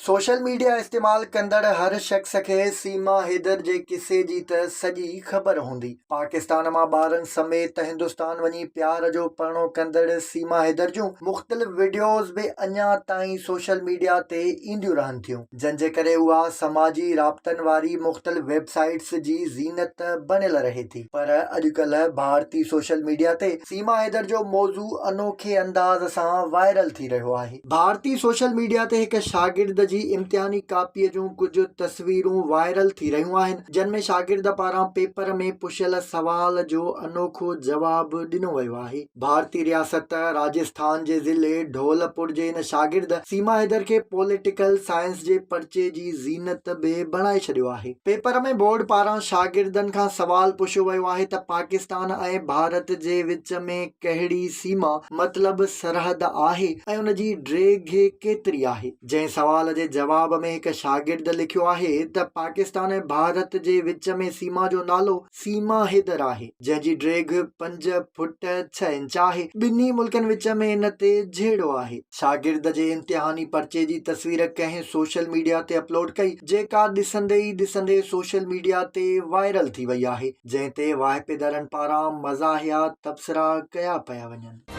Social media استعمال ڪندڙ هر شخص کي سيما حيدر جي قصي جي ته سڄي خبر هوندي. پاڪستان مان ٻارن سميت هندستان وڃي پيار جو پرڻو ڪندڙ سيما حيدر جون مختلف وڊيوز به اڃا تائين سوشل ميڊيا تي اينديون رهن ٿيون جن جي ڪري اها سماجي رابطن واري مختلف ويب سائيٽس جي زينت بڻيل رهي ٿي پر اڄڪلهه ڀارتي سوشل ميڊيا تي سيما حيدر جو موضوع انوکي انداز سان وائرل ٿي رهيو آهي. ڀارتي سوشل ميڊيا تي هڪ شاگرد جي امتحاني ڪاپيء جون ڪجهه تصويرون وائرل ٿي رهيون آهن، جن ۾ شاگرد پاران پيپر ۾ پڇيل سوال جو انوکو جواب ڏنو ويو آهي. ڀارتي رياست راجسٿان جي ضلعي ڍولپور جي ان شاگرد سيما حيدر کي پوليٽيڪل سائنس جي پرچي جي زينت به بڻائي ڇڏيو آهي. پيپر ۾ بورڊ پاران شاگردن کان سوال پڇيو ويو آهي ته پاڪستان ۽ ڀارت جي وچ ۾ ڪهڙي سيما مطلب سرحد آهي ۽ ان جي ڊيگهه ڪيتري آهي؟ جنهن سوال جي جواب ۾ هڪ شاگرد لکيو آهي ته پاڪستان ۽ ڀارت جي وچ ۾ سيما جو نالو سيما حيدر آهي جنهن جي ڊيگهه پنج فٽ ڇهه انچ آهي، ٻنهي ملڪن وچ ۾ ان تي جهيڙو آهي. شاگرد جي امتحاني پرچي جي تصوير ڪنهن سوشل ميڊيا تي اپلوڊ ڪئي جيڪا ڏسندي ئي ڏسندي سوشل ميڊيا تي وائرل ٿي وئي آهي. جنهن تي واهپيدارن پاران مزاحيه تبصرا ڪيا پيا وڃن.